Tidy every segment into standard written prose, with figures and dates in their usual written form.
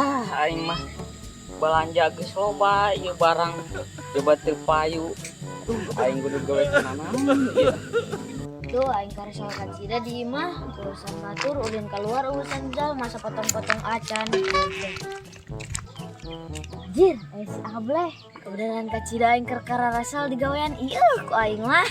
Hah, aing mah belanja geus loba ieu barang coba teu payu. Duh, aing kudu gawe kunaon ieu. Duh, aing karesel kacida di imah, urusan batur, ulin keluar urusan jal, masa potong-potong acan. Anjir, aya si Ableh. Kebenaran kacida aing keur kararasal digawean ieu ku aing mah.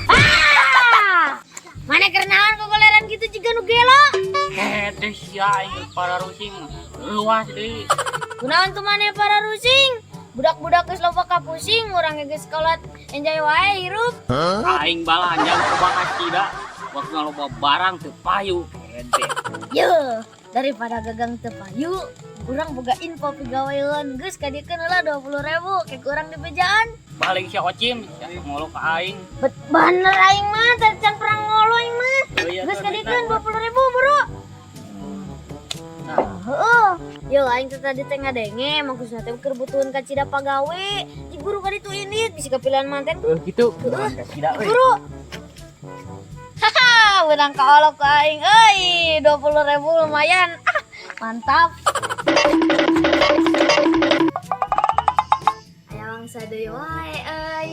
Ah! Mana keur naon gogoleran gitu jiga nu gelo? Heh, sia aing para rusing. Luas deui. Kunaon tuh maneh para rusing? Budak-budak geus loba kapusing, urang ge geus kolot enjoy wae hirup. Aing balanja loba kacida. Waktu loba barang teu payu. Hede. Yo, daripada gagang teu payu, urang boga info pigaweun geus kadiekeun heula 20.000 ke urang di bejaan. Balik si Ocim, sia ngolo ka aing. Bet bener aing mah, tadi can pernah ngolo aing mah. Oh iya, Geus tuh, duitna. kadiekeun 20.000 bro. Nah, Heeh. Yo aing teh tadi teh ngadenge maksudna teh keur butuheun kacida pagawe. Di guru kaditu indit bisi kapilihan manten. Gitu. Kacida euy. Guru. Haha, menang kaolok ku aing euy, 20.000 lumayan. Ah, mantap. Aya mangsa deui wae euy.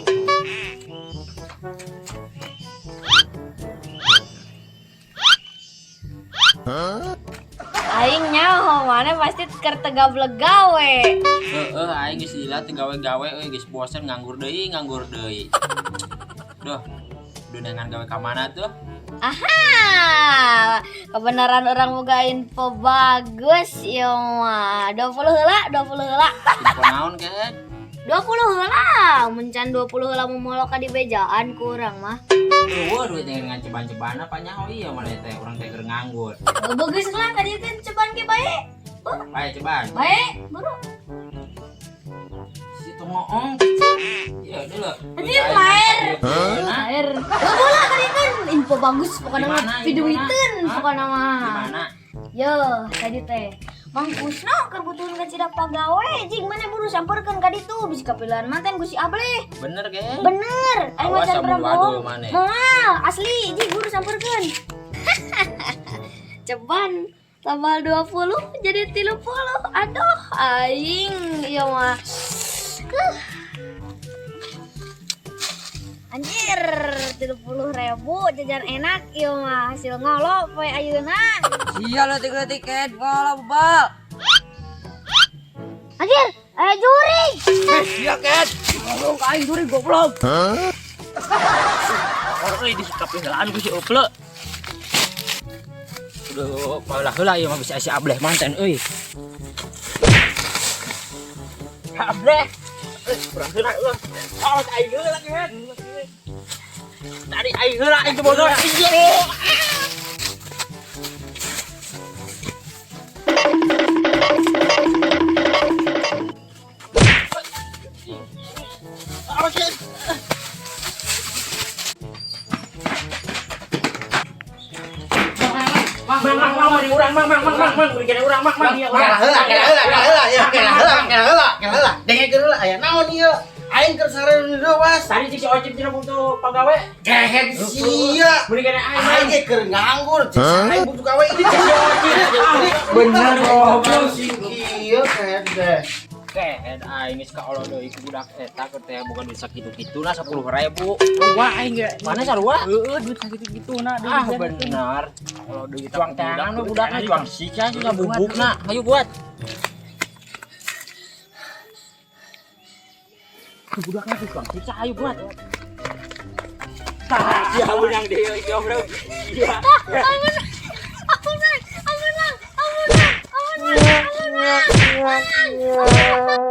Aing nyaho mana pasti keur tegableg gawe. Heeh, aing geus lila teu gawe-gawe euy, geus bosen nganggur deui, nganggur deui. Duh, dunangan gawe ka mana tuh? Aha, kebenaran orang boga info bagus ieu mah. 20 heula, 20 heula. Info naon keun? 20 heula, mun can 20 heula momolo ka di bejaan ku urang mah. Eueuh duit dengan ceban-ceban apa nyaho ieu mana teh urang teh keur nganggur. Bagus lah ka dieu kan ceban ge bae. Bae ceban. Bae, buru. Si tongoong. Iya, dulu. Anjir, lair. Lair. Bola ka dieu kan info bagus pokokna mah Di mana, piduiteun di mana? pokokna mah. Di mana? Yo, tadi teh Mang Kusno keur butuheun kacida pagawe, jing mana buru samperkeun ka ditu bisi kapilihan manten ku si Ableh. Bener ge? Bener, aing Awas macan amun pernah wadul bohong. maneh. Moal, asli, jing buru samperkeun. Ceban tambah 20 jadi 30. Aduh, aing ieu mah. Anjir, 30.000 jajan enak ieu mah hasil ngolo poe ayeuna. Sia lo tiga tiket ngolo bebal. Anjir, jurig. Sia ket. Ngomong ka aing jurig goblok. Orang euy disikapi heulaan ku si Uple. Duh, paulah heula ieu mah bisa si Ableh manten euy. Ableh. Kurang heula euy. Awas aing heula keun. Tadi aing heula aing teu bodoh. Awas ya. Mang, mang, mang, mang, urang, mang, mang, mang, mang, mang, beri urang, mang, mang. Kela heula, kela heula, kela heula, ya, kela heula, kela heula, kela heula. Dengekeun heula aya naon ieu? Aing keur sareng reuas. Tadi si Ocim cenah butuh pagawe. Kehed sia. Beri kene aing. Aing ge keur nganggur, cek aing butuh gawe ini cek si Ocim. Bener goblok. Si kieu kehed teh. Kehed aing geus kaolo deui ku budak eta keur teh bukan duit sakitu-kituna 10.000. Wah, aing ge. Mana sarua? Heeh, duit sakitu-kituna. Ah bener. Kalau duit Cuang tangan we budakna cuang sika sih bubukna. Hayu buat. Budakna tuh cuang sika hayu buat. Tah, sia menang deui goblok. Iya. Ampun, ampun, ampun, ampun, ampun, ampun, ampun, ampun.